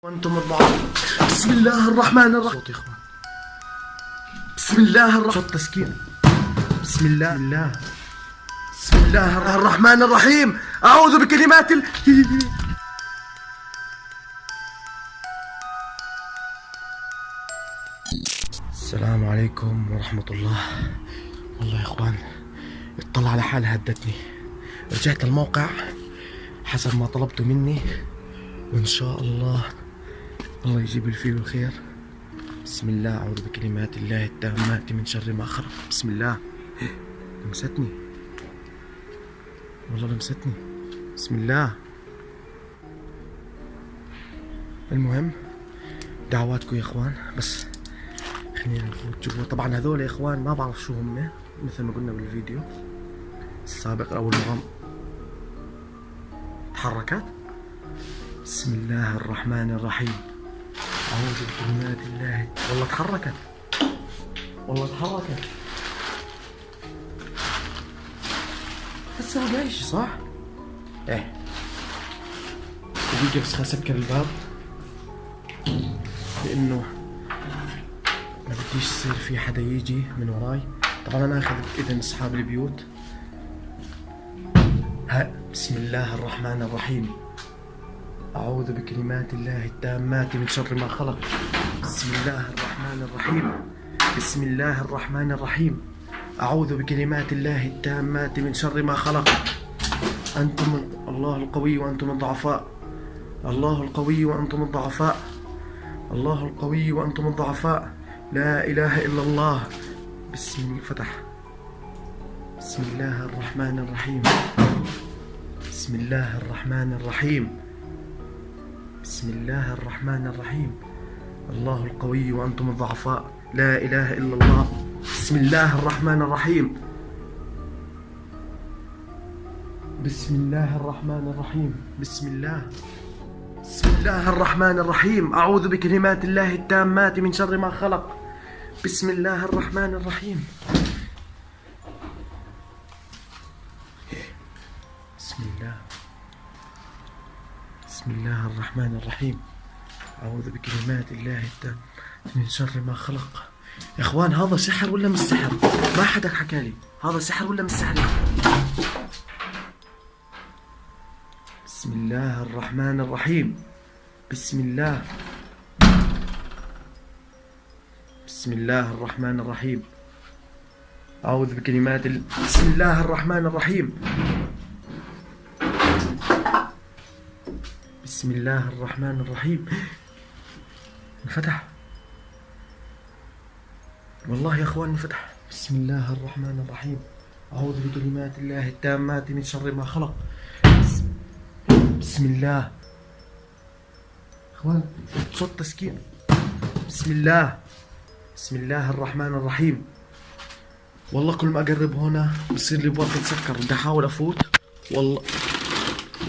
وانتم الضعفاء. بسم الله الرحمن الرحيم. صوت يا اخوان. بسم الله الرحمن. صوت تسكير. بسم الله الله. بسم الله الرحمن الرحيم. اعوذ بكلمات ال. السلام عليكم ورحمة الله. والله يا اخوان اطلع على حالها هدتني. رجعت الموقع حسب ما طلبتوا مني، وان شاء الله الله يجيب الفيه الخير. بسم الله. اعوذ بكلمات الله التامات من شر ما خلق. بسم الله. لمستني والله، لمستني. بسم الله. المهم دعواتكم يا اخوان. بس خلينا نفوت جوا. طبعا هذول يا اخوان ما بعرف شو هم، مثل ما قلنا بالفيديو السابق او المغام تحركت. بسم الله الرحمن الرحيم. اعوذ بكلمات الله. والله تحركت، والله تحركت. هسه هذا شيء صح؟ ايه دقيقة بس خليني اسكر الباب لانه ما بديش يصير في حدا يجي من وراي. طبعا انا اخذ اذن اصحاب البيوت. ها بسم الله الرحمن الرحيم. اعوذ بكلمات الله التامات من شر ما خلق. بسم الله الرحمن الرحيم. بسم الله الرحمن الرحيم. اعوذ بكلمات الله التامات من شر ما خلق. انتم الله القوي وانتم الضعفاء. الله القوي وانتم الضعفاء. الله القوي وانتم الضعفاء. لا اله الا الله. بسم الله. فتح. بسم الله الرحمن الرحيم. بسم الله الرحمن الرحيم. بسم الله الرحمن الرحيم. الله القوي وأنتم الضعفاء. لا إله إلا الله. بسم الله الرحمن الرحيم. بسم الله الرحمن الرحيم. بسم الله. بسم الله الرحمن الرحيم. أعوذ بكلمات الله التامات من شر ما خلق. بسم الله الرحمن الرحيم. بسم الله. بسم الله الرحمن الرحيم. أعوذ بكلمات الله التامات من شر ما خلق. يا إخوان هذا سحر ولا مش سحر؟ ما حدا حكى لي هذا سحر ولا مش سحر. بسم الله الرحمن الرحيم. بسم الله. بسم الله الرحمن الرحيم. أعوذ بكلمات ال... بسم الله الرحمن الرحيم. بسم الله الرحمن الرحيم. انفتح والله يا اخوان، انفتح. بسم الله الرحمن الرحيم. أعوذ بكلمات الله التامات من شر ما خلق. بسم الله. اخوان صوت تسكير. بسم الله. بسم الله الرحمن الرحيم. والله كل ما اقرب هنا بصير لي بواب تتسكر. بدي احاول افوت. والله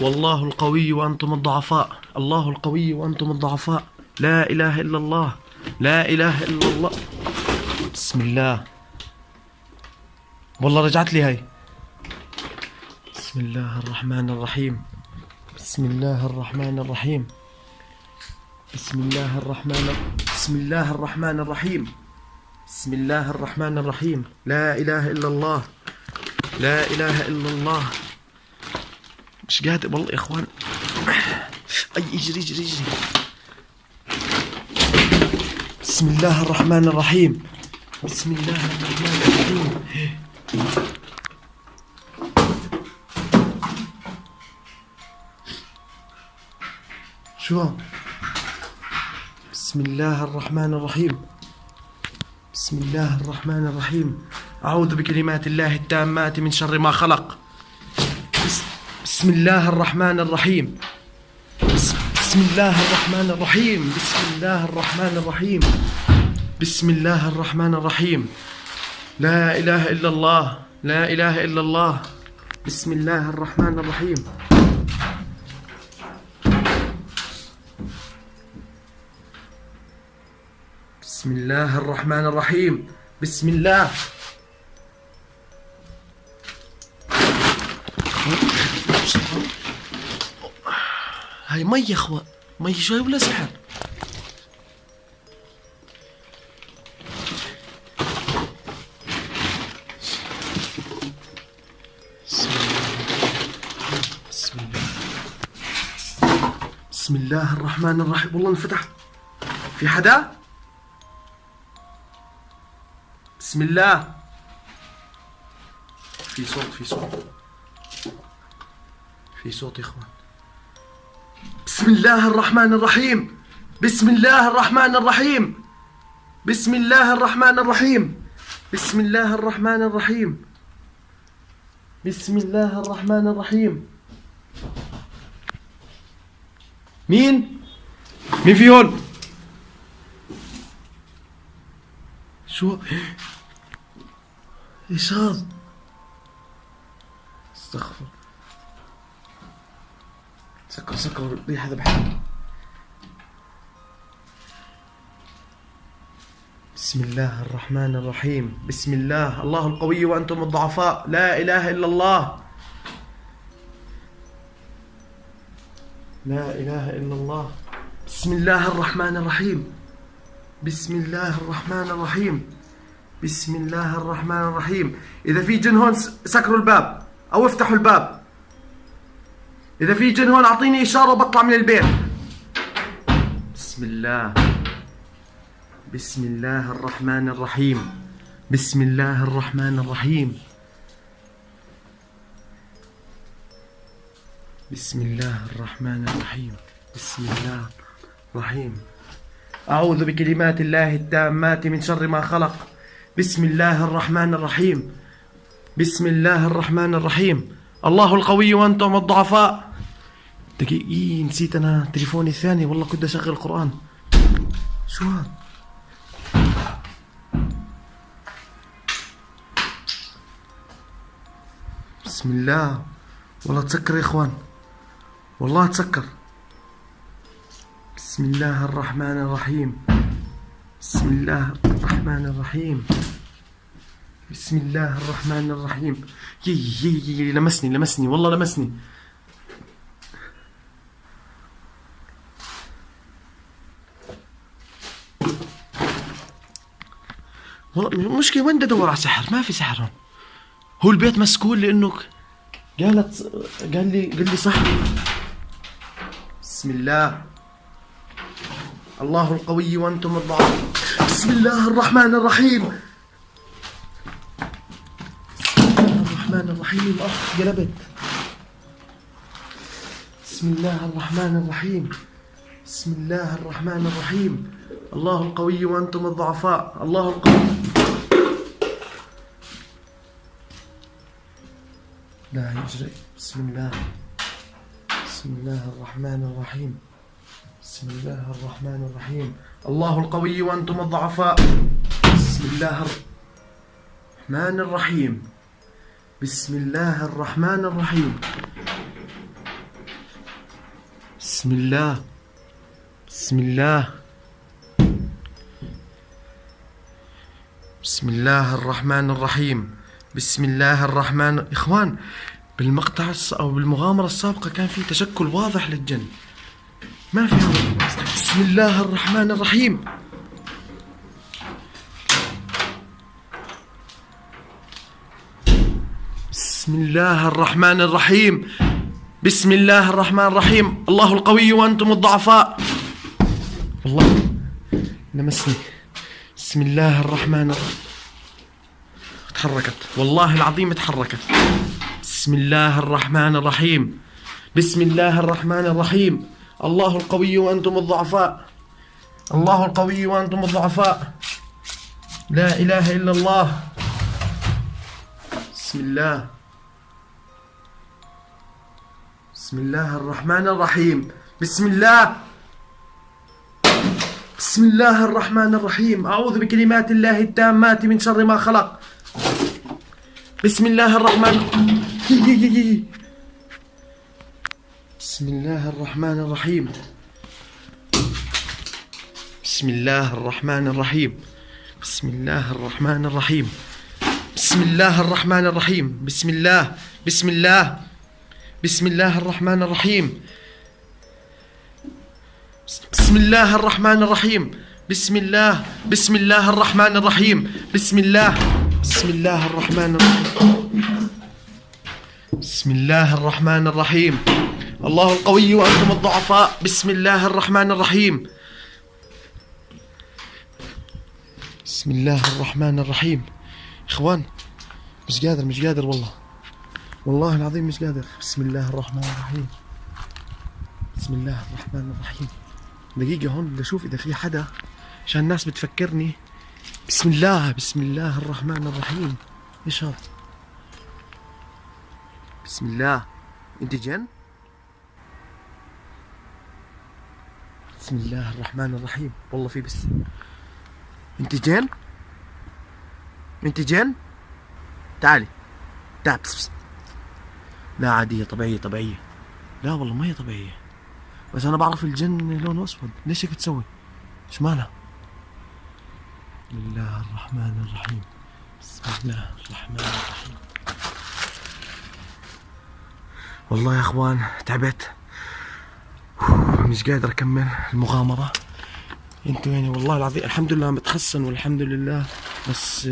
والله القوي وانتم الضعفاء. الله القوي وانتم الضعفاء. لا اله الا الله. لا اله الا الله. بسم الله. والله رجعت لي هاي. بسم الله الرحمن الرحيم. بسم الله الرحمن الرحيم. بسم الله الرحمن بسم الله الرحمن الرحيم. بسم الله الرحمن الرحيم. لا اله الا الله. لا اله الا الله. مش قادر والله يا اخوان. اي اجري اجري اجري. بسم الله الرحمن الرحيم. بسم الله الرحمن الرحيم. شو؟ بسم الله الرحمن الرحيم. بسم الله الرحمن الرحيم. أعوذ بكلمات الله التامات من شر ما خلق. بسم الله الرحمن الرحيم. بسم الله الرحمن الرحيم. بسم الله الرحمن الرحيم. بسم الله الرحمن الرحيم. لا إله إلا الله. لا إله إلا الله. بسم الله الرحمن الرحيم. بسم الله الرحمن الرحيم. بسم الله. هاي مي يا اخوان، مي شوي ولا سحر؟ بسم الله الرحمن الرحيم. والله انفتح. في حدا؟ بسم الله. في صوت، في صوت، في صوت يا اخوان. بسم الله الرحمن الرحيم. بسم الله الرحمن الرحيم. بسم الله الرحمن الرحيم. بسم الله الرحمن الرحيم. بسم الله الرحمن الرحيم. مين؟ مين في هون؟ شو؟ ايش هذا؟ استغفر. سكر سكر، الريحة ذبحتني. بسم الله الرحمن الرحيم. بسم الله. الله القوي وأنتم الضعفاء. لا إله إلا الله. لا إله إلا الله. بسم الله الرحمن الرحيم. بسم الله الرحمن الرحيم. بسم الله الرحمن الرحيم. إذا في جن هون سكروا الباب أو افتحوا الباب. إذا في جن هون أعطيني إشارة وبطلع من البيت. بسم الله. بسم الله الرحمن الرحيم. بسم الله الرحمن الرحيم. بسم الله الرحمن الرحيم. بسم الله الرحيم. أعوذ بكلمات الله التامات من شر ما خلق. بسم الله الرحمن الرحيم. بسم الله الرحمن الرحيم. الله القوي وأنتم الضعفاء. دقيقة، نسيت أنا تليفوني الثاني، والله كنت أشغل القرآن. شو هذا؟ بسم الله. والله تسكر يا إخوان، والله تسكر. بسم الله الرحمن الرحيم. بسم الله الرحمن الرحيم. بسم الله الرحمن الرحيم. يي يي يي، لمسني لمسني والله لمسني. والله مشكلة، وين بدي ادور على سحر؟ ما في سحر هون. هو البيت مسكون لانه قالت، قال لي صح. بسم الله. الله القوي وانتم الضعاف. بسم الله الرحمن الرحيم. بسم الله الرحمن الرحيم. اخ قلبت. بسم الله الرحمن الرحيم. بسم الله الرحمن الرحيم. الله القوي وانتم الضعفاء. الله القوي. لا يجري. بسم الله. بسم الله الرحمن الرحيم. بسم الله الرحمن الرحيم. الله القوي وأنتم الضعفاء. بسم الله الرحمن الرحيم. بسم الله الرحمن الرحيم. بسم الله. بسم الله. بسم الله الرحمن الرحيم. بسم الله الرحمن. إخوان، بالمقطع أو بالمغامرة السابقة كان في تشكل واضح للجن، ما في هذا. بسم الله الرحمن الرحيم. بسم الله الرحمن الرحيم. بسم الله الرحمن الرحيم. الله القوي وأنتم الضعفاء. والله لمسني. بسم الله الرحمن الرحيم. تحركت والله العظيم، تحركت. بسم الله الرحمن الرحيم. بسم الله الرحمن الرحيم. الله القوي وأنتم الضعفاء. الله القوي وأنتم الضعفاء. لا إله إلا الله. بسم الله. بسم الله الرحمن الرحيم. بسم الله. بسم الله الرحمن الرحيم. أعوذ بكلمات الله التامات من شر ما خلق. بسم الله الرحمن. بسم الله الرحمن الرحيم. بسم الله الرحمن الرحيم. بسم الله الرحمن الرحيم. بسم الله الرحمن الرحيم. بسم الله. بسم الله. بسم الله الرحمن الرحيم. بسم الله الرحمن الرحيم. بسم الله. بسم الله الرحمن الرحيم. بسم الله. بسم الله الرحمن الرحيم. بسم الله الرحمن الرحيم. الله القوي وأنتم الضعفاء. بسم الله الرحمن الرحيم. بسم الله الرحمن الرحيم. إخوان مش قادر، مش قادر والله، والله العظيم مش قادر. بسم الله الرحمن الرحيم. بسم الله الرحمن الرحيم. دقيقة هون بدي أشوف إذا في حدا عشان الناس بتفكرني. بسم الله، بسم الله الرحمن الرحيم. إيش هذا؟ بسم الله. أنت جن؟ بسم الله الرحمن الرحيم. والله في بس. أنت جن؟ أنت جن؟ تعالي تعال. بس بس. لا عادية، طبيعية طبيعية. لا والله ما هي طبيعية، بس أنا بعرف الجن لونه أسود. ليش هيك بتسوي؟ إيش مالها؟ بسم الله الرحمن الرحيم. بسم الله الرحمن الرحيم. والله يا اخوان تعبت، مش قادر اكمل المغامرة. انتوا يعني والله العظيم الحمد لله متحسن والحمد لله، بس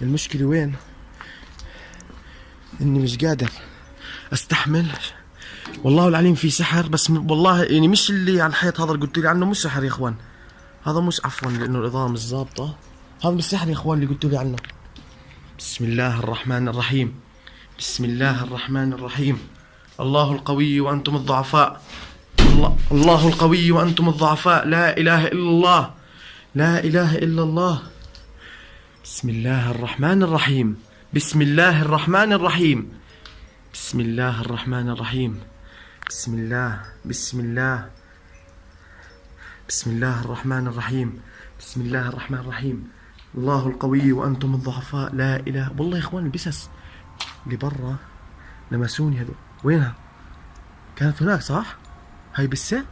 المشكلة وين؟ اني مش قادر استحمل. والله العليم في سحر، بس والله يعني مش اللي على الحيط هذا اللي قلت لي عنه مش سحر يا اخوان. هذا مش، عفوا لانه الاضاءة مش ظابطة. هذا مش سحر يا اخوان اللي قلت لي عنه. بسم الله الرحمن الرحيم. بسم الله الرحمن الرحيم. الله القوي وأنتم الضعفاء. الله القوي وأنتم الضعفاء. لا إله إلا الله، لا إله إلا الله. بسم الله الرحمن الرحيم. بسم الله الرحمن الرحيم. بسم الله الرحمن الرحيم. بسم الله، بسم الله، بسم الله الرحمن الرحيم. بسم الله الرحمن الرحيم. الله القوي وأنتم الضعفاء. لا إله. والله يا إخوان البسس اللي برا لمسوني هذول. وينها؟ كانت هناك صح؟ هاي بسة؟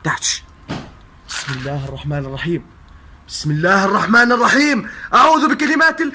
تحت. بسم الله الرحمن الرحيم. بسم الله الرحمن الرحيم. أعوذ بكلمات ال